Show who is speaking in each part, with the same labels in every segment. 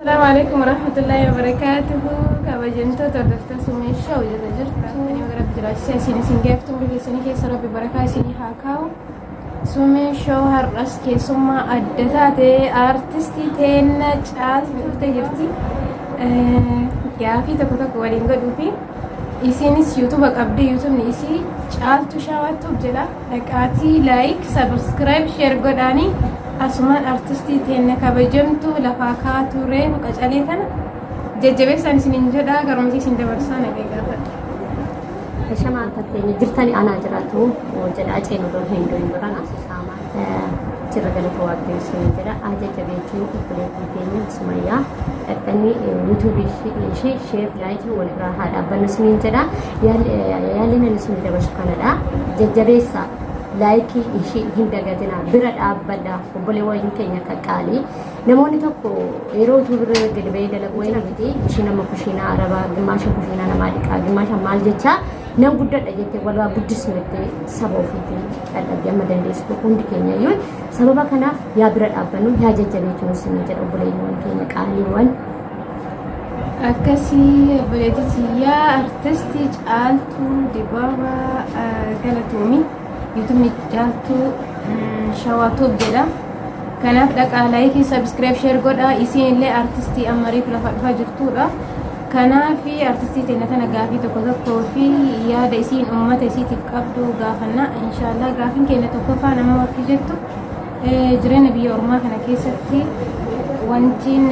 Speaker 1: Assalamu alaikum warahmatullahi wabarakatuhu. Kabajamtoota hordoftoota Sumee Show jala jirtu. Ani rabbi jiraachisee isin isin geeftu umrii keessanii keessa rabbi barakaa isinii haa kaa'u. Sumee Show har'as keessummaa adda taate aartistii teenna caaltu dhuftee jirti. Gaafii tokko tokko waliin godhuu fi isiinis yuutuuba qabdi yuutuubni isii caaltu shaawattuuf jedha. Dhaqaatii like, subscribe, share godhaanii asumaan artistii teenna kabajamtuu lafaa kaatuu reefu qacalee tana jajjabeessaan isiniin jedha garumti isin dabarsaa nagee gaafadha.
Speaker 2: Shama harka keenya jirtani anaa jiraatu jedha aceen odoo hin du'in duraan asoosaama jirra galata waaqayyo isin jedha jajjabeechuu obboleettii keenya Sumayyaa dhaqxanii yuutuubii ishee sheer laayikii wal biraa haa dhaabbannu isiniin jedha yaalli nan isin dabarsu kanadha jajjabeessa laayikii ishee hin dagatinaa bira dhaabbadha obboleewwan keenya qaqqaalii namoonni tokko yeroo utuu bira gadi ba'ee dalagu wayii miti ishee nama kushiinaa arabaa gimmaasha kushiinaa namaa dhiqaa gimmaasha maal jechaa nan guddadha jettee walaa guddisnu jettee saba ofiitiin dadhabdee amma dandeessu tokko hundi keenya iyyuu sababa kanaaf yaa bira dhaabbannu yaa jajjabeechinu isin jedha obboleewwan keenya qaaliiwwan.
Speaker 1: Akkasii obboleettii tiyyaa artistii Caaltuu Dibaabaa galatoomi. Yuutuubni Caaltuu Shawaa Tuub jedha. Kanaaf dhaqaa laayikii sabiskiraayib sheer godhaa. Isiin illee artistii ammariif lafa dhufaa jirtudha. Kanaaf artistii teenya tana gaafii tokko tokkoo fi yaada isiin uummata isiitiif qabdu gaafanna. Inshaallah gaafiin keenya tokkoffaan ammoo akka jettu jireenya biyya ormaa kana keessatti wantiin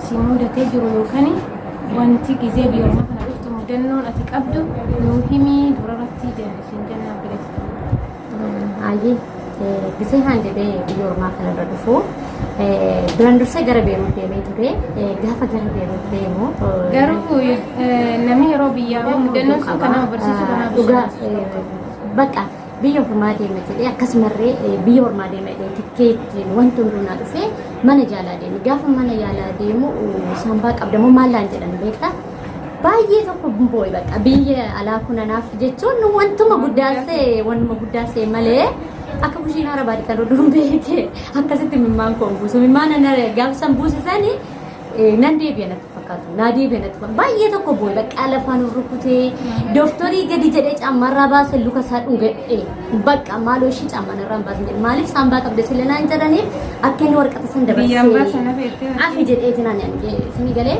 Speaker 1: si mudatee jiru yookaan wanti gizee biyya ormaa kana dhuftu mudannoon ati qabdu nuu himii durarratti jenna isin jenna obboleetti.
Speaker 2: Hayyee gisee haan jedhee biyya ormaa kanarra dhufu duraan dursee gara Beeruut deemee ture. Gaafa gara Beeruut deemu
Speaker 1: Garuu namni yeroo biyyaa mudannoon sun kan nama barsiisu kanaaf
Speaker 2: dhugaa bakka biyya ormaa deema jedhee akkasumarree biyya ormaa deema jedhee tikkeettiin wanti hunduu naa dhufee mana yaalaa deeme. Gaafa mana yaalaa deemu saambaa qabda moo maal naan jedhan beektaa? Baay'ee tokko boo'e bakka biyya alaa kun anaaf jechuun wantuma guddaasee wantuma guddaasee malee akka kushiinaa arabaa dhiqan oduun beeke akkasitti mimmaan koon buusu mimmaan ana gaafsan buusisanii nan deebi'a natti fakkaatu naa deebi'a natti fakkaatu baay'ee tokko boo'e bakka lafaan rukutee dooktorii gadi jedhee caammarraa baase luka isaa dhungadhe bakka maaloo ishii caammaan irraa hin baasin jedhe maaliif saambaa qabde sile naan jedhaniif akka inni warqata san
Speaker 1: Biyyaan
Speaker 2: dabarsee
Speaker 1: baasan hafeettee
Speaker 2: afi jedheeti naan isinii galee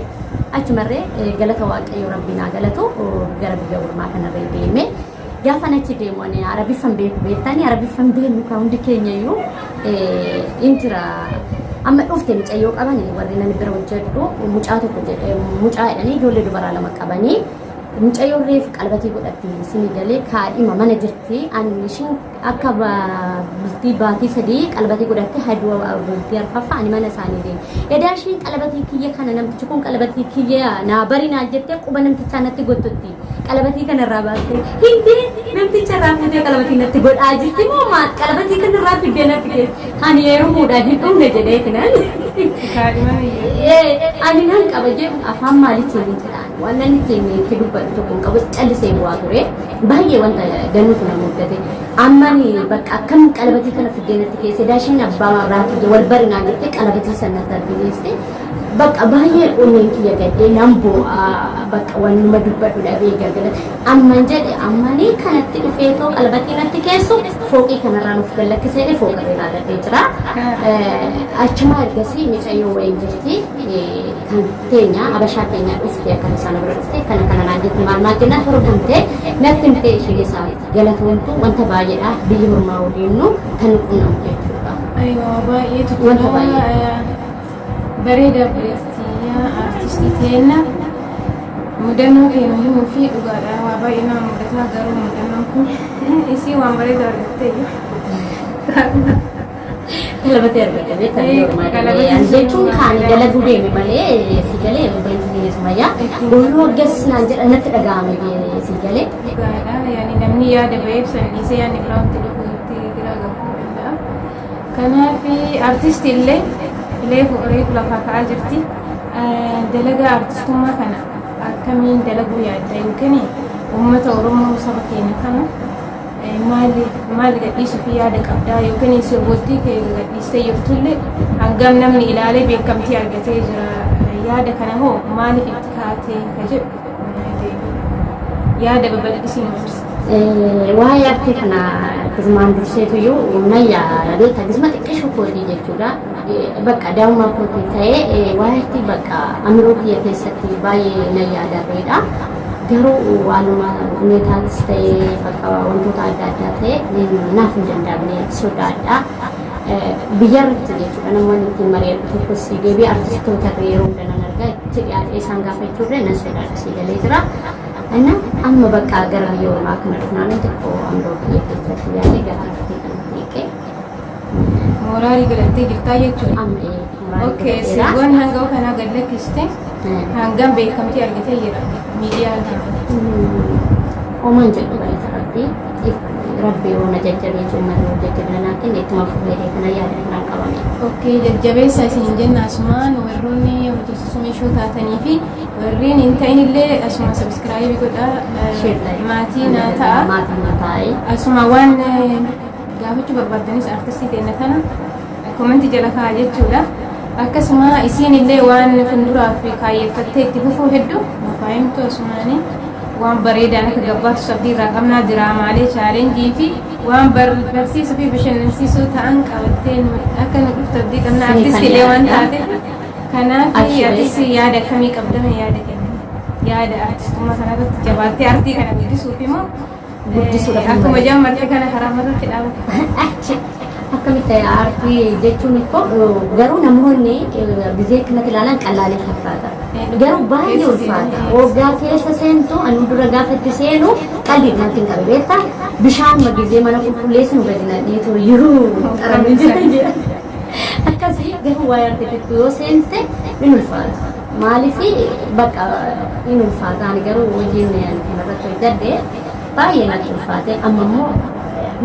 Speaker 2: achumarree galata waaqayyo rabbii naa galatu gara biyya ormaa kanarree deeme. Gaafa achi deemu ani arabiffan beeku beektanii arabiffan beeknu kan hundi keenya iyyuu in jira. Amma dhufte mucayyoo qaban warri nani bira hojjedhu mucaa tokko jedhee mucaa jedhanii ijoollee dubaraa lama qabanii mucayyoon reefu qalbatii godhatti isinii galee kaadhima mana jirti ani ishiin akka bultii baatii 3 qalabatii godhatte hadduu bultii arfaffaa ani mana isaanii deeme. Edaa ishiin qalabatii kiyya kana namtichi kun qalabatii kiyya naa bari naan jettee quba namtichaa natti gottotti. Qalabatii kana irraa baastee hindee namticha irraa fuutee qalabatii natti godhaa jirti moo maal qalabatii kana irraa fiddee natti keessa ani heerumuudhaan hin dhumne jedhee kanaan.
Speaker 1: Kaadhima biyya.
Speaker 2: Ani nan qaba jedhu afaan maaliitiin hin jedhaan waan nan ittiin itti dubbadhu tokko hin qabu callisee bu'aa ture. Baay'ee wanta danuutu na muddate. Ammani bakka akkam qalabatii kana fiddee natti keesse daashiin abbaa warraa kiyya wal bari naan jettee qalabatii san natti argisiiste. Bakka baay'ee onneen kiyya gaddee nan boo'a bakka wannuma dubbadhu dhabee galgala. Amman jedhe ammanii kanatti dhufee too qalabatii natti keessu fooqii kanarraa nuuf gallakkisee fooqirra ilaaladhee jira. Achuma ergasii micayyoo wayiin jirti. Kan teenya abashaa keenya dhufte akkana isaan bira dhufte kana kana naan jette maal maal jennaan torgomte natti himte isheen isaa galatoomtu wanta baay'eedha biyya hormaa waliinnu kan nu qunnamu jechuudha.
Speaker 1: Aywa baay'eetu
Speaker 2: Wanta
Speaker 1: jira.
Speaker 2: baay'ee.
Speaker 1: Bareeda obboleettii artistii teenna mudannoo kee nu himuu fi dhugaadha waa baay'ee nama mudataa garuu mudannoon kun isii waan bareeda argattee jiru.
Speaker 2: Qalabatee argadhe beektaa biyya ormaa deemee ani jechuun kaan dalaguu deeme malee si galee obboleettii keenya Sumayyaa gooluu waggas naan jedha natti dhaga'ame si galee.
Speaker 1: Dhugaadha yaani namni yaada ba'eef san dhiisee yaadni biraa itti dhufu itti biraa gahuu danda'a. Kanaaf artisti illee reefu reefu lafaa ka'aa jirti. Dalagaa artistummaa kana akkamiin dalaguu yaadda yookiin uummata Oromoo saba keenya kana Maali maal gadhiisuuf yaada qabdaa yookiin sirboottii kee gadhiistee jirtullee hangam namni ilaalee beekamtii argatee jira? Yaada kana hoo maaliif itti kaatee ka jedhu yaada babal'isii nuuf ibsi.
Speaker 2: Waa'ee artii kana durumaan durseetuyyuu nan yaada beektaa, gisuma xiqqishuu kootii jechuudha. Bakka daa'ummaa kootii ta'ee waa'ee artii bakka amiroo kiyya keessatti baay'ee nan yaadareedha. Garuu waanuma huneetaatis ta'ee bakka wantoota adda addaa ta'e naaf hin danda'amne, sodaadha. Biyyarratti jechuudha namoonni ittiin mari'adhu tokkos deebii artistoota irra yeroo hunda nan argaa, itti dhiyaatee isaan gaafachuurree nan sodaadha, si galee jira. Inna amma bakka gara biyya ormaa kana dhufnaan xiqqoo amiroo kiyya keessatti yaadee gara artii kanatti hiiqee.
Speaker 1: Mooraalii godhattee jirtaa jechuudha.
Speaker 2: Amma mooraalii
Speaker 1: Okay,
Speaker 2: godhadheera.
Speaker 1: sirboonni hanga kanaa gad lakkiste hangam beekamtii argatee jira miidiyaa irraa?
Speaker 2: Omaan jedhu, galata Rabbii. Rabbi yoo na jajjabeessu, uummanni yoo jajjabina naa kenne, ittuma fufee kana yaada kanaan qabame.
Speaker 1: Okay, jajjabeessa isin jenna. Asumaan warroonni hordofsiisuu meeshoo taatanii fi warreen hin ta'in illee asuma subscribe godhaa, maatii naa ta'a.
Speaker 2: Maatii naa ta'e.
Speaker 1: Asuma waan gaafachuu barbaaddanis artistii teenya tana comment jala kaa'aa jechuudha. Akkasuma isiin illee waan fuulduraaf kaayyeeffattee itti fufuu hedduu nuuf haa himtu. Asumaanii waan bareedaan akka gabbaatu abdii irraa qabnaa, diraamaalee challenge fi waan barsiisuu fi bashannansiisuu ta'an qabattee akka nu dhuftu abdii qabna. Artistii illee waan taateef kanaaf atis yaada akkamii qabdame, yaada kenna, yaada artistummaa kanarratti jabaattee artii kana guddisuuf immoo
Speaker 2: Guddisuudhaaf
Speaker 1: akkuma jammarte kana karaa irratti dhaabate.
Speaker 2: Akkamitti aartii jechuun ikkoo garuu namoonni gizee kanatti ilaalan qallaalee fakkaata. Garuu baay'ee ulfaata. Waggaa keessa seentu, ani dura gaafa itti seenu qalbii natti hin qabe beektaa. Bishaan gizee mana qulqulleessinu gadi nadheetu yeroo xaramee jira. Akkasii garuu waa'ee artiitti yoo seente in ulfaata. Maaliif bakka in ulfaata, ani garuu hojiin ani kanarratti hojjedhe baay'ee natti ulfaate. Amma immoo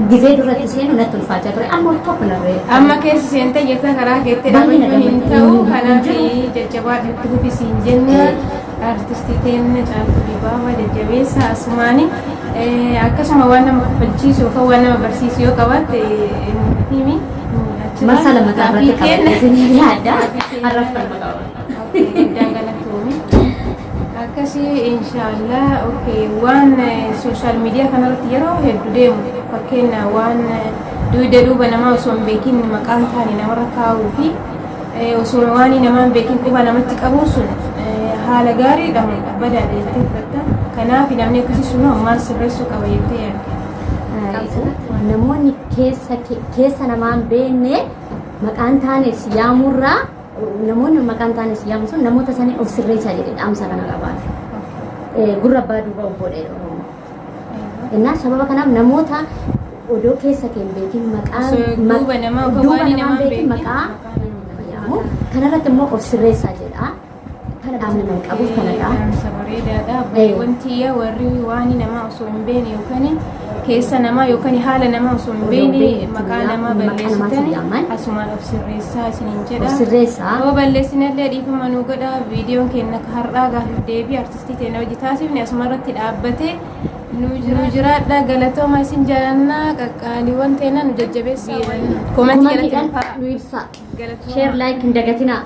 Speaker 2: gizee duratti seenu natti ulfaachaa ture, amma tokko narree.
Speaker 1: Amma keessa seentee jirta, karaa keetti
Speaker 2: Baay'ee na
Speaker 1: dhaabachuun hin
Speaker 2: gammada.
Speaker 1: ta'u. Kanaaf jajjabaadhu, itti fufisiin jenna. Artistii teenya Caaltuu Dibaabaa jajjabeessa asumaani. Akkasuma waan nama kofalchiisu yookaan waan nama barsiisu yoo qabaatte himi.
Speaker 2: Marsaa lammataa irratti qabadhe isin yaadda. Har'aaf kanuma qaba.
Speaker 1: Guddaan galatoomi. Akkasii inshaallah. Okay, waan social media kanarratti yeroo hedduu deemu, fakkeenya waan dugda duuba namaa osoo hin beekin maqaa hin taane namarra kaa'uu fi osoo waan namaa hin beekin quba namatti qabuun sun haala gaariidha moo badaadha jettee fudhatta? Kanaaf namni akkasii sun maal sirreessuu qaba jettee yaadda?
Speaker 2: Namoonni keessa keessa namaa hin beekne maqaan taane si yaamurraa, namoonni maqaan taane si yaamu sun namoota sanii of sirreessaa jedhee dhaamsa kana qabaata. Gurra abbaa duuba obboodha Oromoo. Innaa sababa kanaaf namoota odoo keessa kee hin beekin maqaa
Speaker 1: Osoo duuba namaa yookaan
Speaker 2: duuba
Speaker 1: waan
Speaker 2: namaa
Speaker 1: namaa
Speaker 2: hin beekin
Speaker 1: hin beekin
Speaker 2: maqaa nama yaamu. Kanarratti immoo of sirreessaa jedha. Kana dhaamni nan qabuuf kanadha.
Speaker 1: Dhaamsa bareedaadha. Wanti warri waan namaa osoo hin beekne yookaan keessa namaa yookaan haala namaa osoo hin
Speaker 2: Osoo hin
Speaker 1: beekne
Speaker 2: beekne
Speaker 1: maqaa namaa
Speaker 2: maqaa namaatiin
Speaker 1: balleessitan
Speaker 2: yaaman.
Speaker 1: asumaan of sirreessaa isiniin jedha.
Speaker 2: Of sirreessaa.
Speaker 1: Yoo balleessinallee dhiifama nuu godha. Viidiyoon keenya har'aa gaafiif deebii artistii teenya hojii taasifne asuma irratti dhaabbatee nu jiraadha. Galatooma, isin jaalannaa, qaqqaaliiwwan teenya nu jajjabeessaa. Comment jalatti
Speaker 2: Commentiidhaan
Speaker 1: nu
Speaker 2: nu ibsaa.
Speaker 1: Galatooma.
Speaker 2: Share, like hin dagatinaa.